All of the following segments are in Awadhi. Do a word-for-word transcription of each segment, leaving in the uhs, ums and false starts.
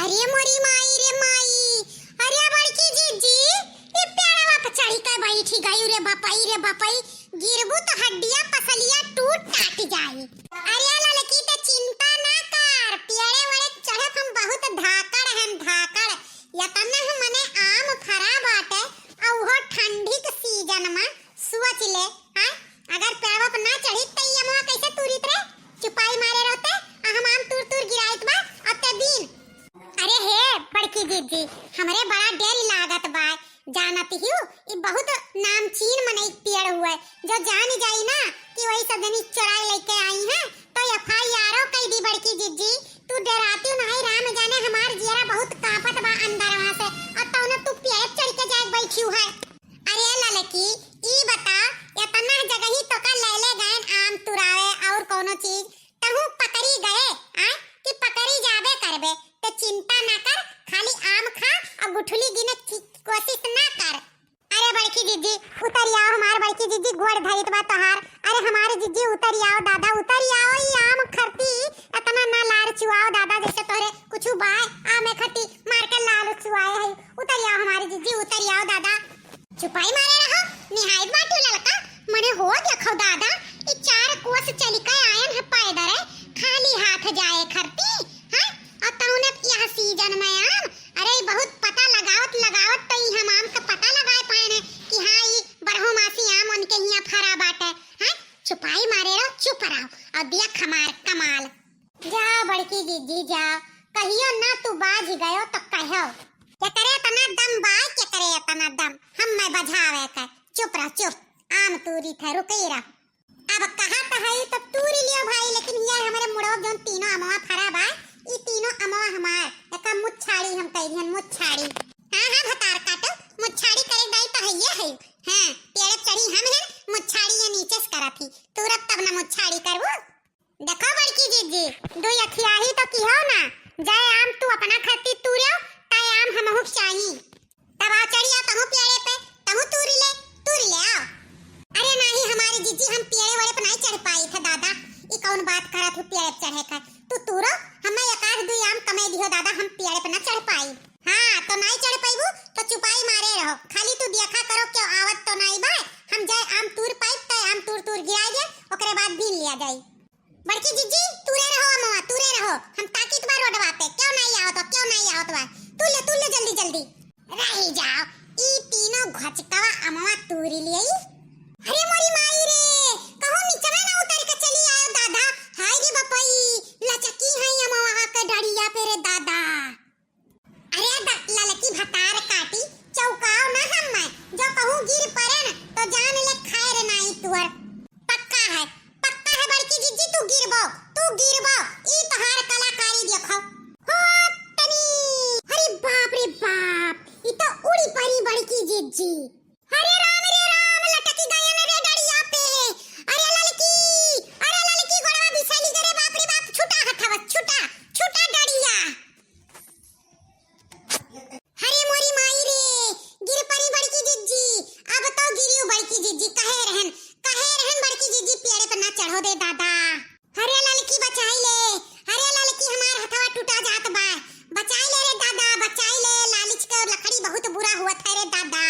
अरे मोरी माई रे माई, अरे बड़की जिज्जी, ई पेड़वा पे चढ़ी के बैठी गई रे बपई रे बपई, गिरबू तो हड्डिया पसलिया टूट टाट जाई। अरे ललकी, ते चिंता ना कर, पेड़े वड़े चढ़त हम बहुत धाकड़ हन, धाकड़। यतना हम मने आम फरा बाटे, आ उहो ठंडी के सीजन में। सोच ले, हाँ? अगर पेड़वा पे ना चढ़ी त ई अमवा कैसे तूरित रे? चुपाई मारे रहते, आ हम आम तूर तूर गिराइत बा, अब ते बीन। अरे हे बड़की जिज्जी, हमरे बड़ा डेर लागत बा। जानत हिउ, ई बहुत नामचीन मनई पेड़ हुए, जो जान जाई ना कि वही सब जनी चुराए लेके आई हैं, तो एफ आई आर ओ कई दी बड़की जिज्जी। तू डेरातिउ नहीं, राम जाने हमार जियरा बहुत कांपत बा अंदरवा से, और तौने तू पेड़ चढ़ के जाए बैठिउ है। अरे ललकी, ई बता, इतना जगही तोका ले ले गए आम तुरावे और कोनो चीज, तहू पकड़ी गए, आय, कि पकड़ी जाबे करबे, तो चिंता ना कर, खाली आम खा और गुठली गिने की कोशिश ना कर। अरे बड़की जिज्जी, उतरि आओ, हमार बड़की जिज्जी गोड़ धरित बा तोहार। अरे हमार जिज्जी उतरि आओ दादा, उतरि आओ, ई आम खरती इतना ना लार चुआओ दादा, जैसे तोहरे कुछ बाय आमे खरती मार के लार चुआए है। उतरि आओ हमार जिज्जी, उतरि आओ दादा। चुपाई मारे रहो, निहायत बाटू ललका, मने हो देखो दादा, ई चार कोस चलि के आयन है पैदर, खाली हाथ जाए खरती, हैं? और तौने यह सीजन में आम, अरे ई बहुत पता लगावत लगावत तो ई हम आम का पता लगाए पाए ने कि हाँ ई बरहो मासी आम उनके हियाँ फरा बाटे, हैं? चुपाई मारे रहो, चुप रहो और देख हमार कमाल। जा बड़की जिज्जी जा, कहियो ना तू बाझ गयो तो कहो। केकरे इतना दम बा, केकरे इतना दम, हम मैं बझावे के। चुप रह, चुप, आम तूरी थे, रुके रह। अब कहा तो है तो तूरी लियो भाई, लेकिन ये हमारे मुड़ो जोन तीनों अमवा फरा बा, ई तीनों अमवा हमार, एका मुच्छाड़ी हम कह दिहन, मुच्छाड़ी। हाँ, हाँ, भतार काटो, मुच्छाड़ी करे दाई तो है ये है। हाँ, पेड़ चढ़ी हम हैं, मुच्छाड़ी ये नीचे से करत ही, तूरब तब ना मुच्छाड़ी करबू। देखो बड़की जिज्जी, दुई अखियाही तो किहो ना, जय आम तू अपना खरती तूर्यो, तय आम हमहू चाही। तब आ चढ़िया तहू पेड़े पे, तहू तूरी ले, तूरी ले आओ। अरे नाही हमारी जिज्जी, हम पेड़े वड़े पे नाही चढ़ पाई थे दादा। ई कौन बात करत हो पेड़े पे चढ़े का? तू तूरो, हमें एक आध दुई आम कमे दिहो दादा, हम पेड़े पे ना चढ़ पाई। हाँ, तो नाही चढ़ पाईबू तो चुपाई मारे रहो, खाली तू देखा करो क्यों आवत तो नाही बा, हम जाए आम तूर पाई, तय आम तूर तूर गिराई दे, ओकरे बाद बीन लिया जाई। बड़की जिज्जी, तूरे रहो अमवा, तूरे रहो। हम ताकित बा रोडवा पे, क्यों नाही आवत बा, क्यों नाही आवत बा। तू ले, तू ले जल्दी, जल्दी। रही जाओ, ई तीनों घचकवा अमवा तूरी लियई। अरे मोरी माई रे, कहूँ निचवे ना उतर के चली आयो दादा। हाय रे बपई, लचकी है अमवा के डड़िया पे रे दादा। अरे द-, ललकी भतार काटी, चौकाओ ना हम्मै, जो कहूँ गिर पड़े न, तो जान ले खैर नाई तुअर। पक्का है, पक्का है बड़की जिज्जी, तू गिरबो, तू गिरबो, ई तोहार कलाकारी देखो। हो तनी, अरे बाप रे बाप, ई तो उड़ी पड़ी बड़की जिज्जी। अरे राम रे राम, लटकी गयन रे डड़िया पे। अरे ललकी, अरे ललकी गोड़वा बिछली गे रे, बाप रे बाप, छुटा हथवा, छुटा, छुटा डड़िया। अरे मोरी माई रे, गिर पड़ी बड़की जिज्जी। अब तो गिरियो बड़की जिज्जी, कहे रहन, कहे रहन बड़की जिज्जी पेड़े पे ना चढ़ो दे दादा। अरे ललकी बचाई ले, अरे ललकी हमार हथवा टूटा जात बा, बचाई ले रे दादा, बचाई ले, लालिच के लकड़ी बहुत बुरा हुआ था रे दादा,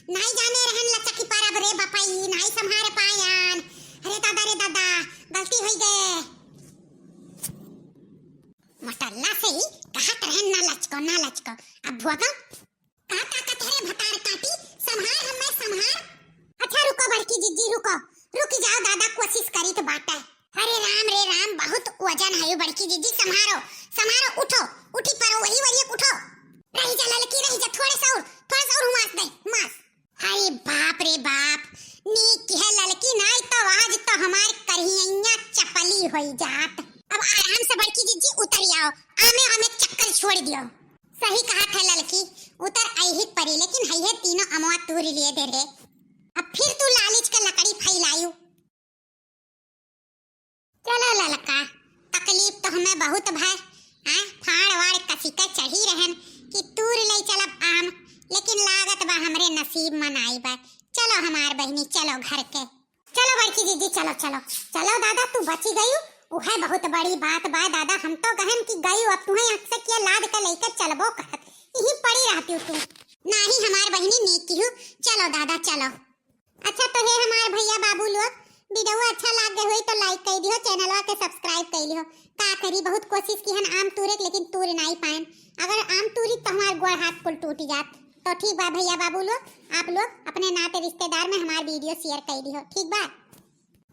नाई जाने रहन लचकी परब रे बपई, नाई संभार पायन, अरे दादा रे दादा, गलती होई गए। मोटल्ला से ही कहत रहन ना लचको, ना लचको, अब भोगो। का ताकत है रे भतार काटी? संभार हम्मे संभार। अच्छा रुको बड़की जिज्जी रुको, रुक जाओ दादा कोशिश करी तो बाटे। अरे राम रे राम, बहुत वजन है बड़की जिज्जी, संभारो, संभारो, उठो, उठी परो, वही वरियक उठो। रही जा ललकी, रही जा, थोड़े सा और, थोड़े सा और हुमास दे, हुमास। अरे बाप रे बाप, नीक है ललकी, नाई तो आज तो हमार करिहैया चपली होई जात। अब आराम से बड़की जिज्जी उतरी आओ, आमे आमे चक्कर छोड़ दियो। सही कहा थे ललकी, उतर आई ही परी, लेकिन हइये तीनों अमवा तूरी लिए दे रे। अब फिर तू लालिच के लकड़ी फैलायू। चलो ललका, तकलीफ तो हमें बहुत भय, हैं? फाड़ वाड़ कसी के चढ़ी रहन कि तूर ले चलब आम, लेकिन लागत बा हमरे नसीब में नाई बा। चलो हमार बहिनी, चलो घर के। चलो बड़की जिज्जी, चलो, चलो, चलो दादा, तू बची गयू, उहे बहुत बड़ी बात बा दादा। हम तो कहन कि गयू, अब तुम्हें आँख से किया लाद के लइके चलबो करत, यहीं पड़ी रहती तू। नाही हमार बहिनी नीक किहू, चलो दादा चलो। अच्छा तो हे हमार भइया बाबू लोग, video अच्छा लाग गए होई तो like कइ दिहो, channelवा के subscribe कइ लिहो। का करी, बहुत कोशिश किहन आम तूरे के, लेकिन तूर नाई पाएन। अगर आम तूरी तो हमार गोड़ हाथ कुल टूट जात। तो ठीक बा भइया बाबू लोग, आप लोग अपने नाते रिश्तेदार में हमार video share कइ दिहो, ठीक बा?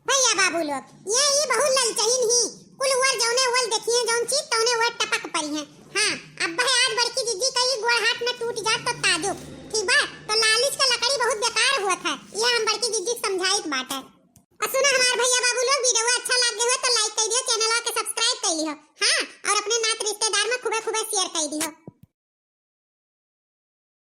भइया बाबू लोग, ये ई बहुत ललचहीन ही, कुल वर जौने वर देखिए, जौन चीज तौने वर टपक पड़ी है। हाँ, अब है आज बड़की जिज्जी का ई गोड़ हाथ में टूट जात तो ताजुब, ठीक बा? तो लालिच का लकड़ी बहुत बेकार होत है, ये हम बड़की जिज्जी के समझाइत बाटे। और सुनो हमार भइया बाबू लोग, video अच्छा लाग गए हो तो like कइ दिहो, channelवा के subscribe कइ लिहो, हाँ, और अपने नात रिश्तेदार में खूबे खूबे share कइ दिहो।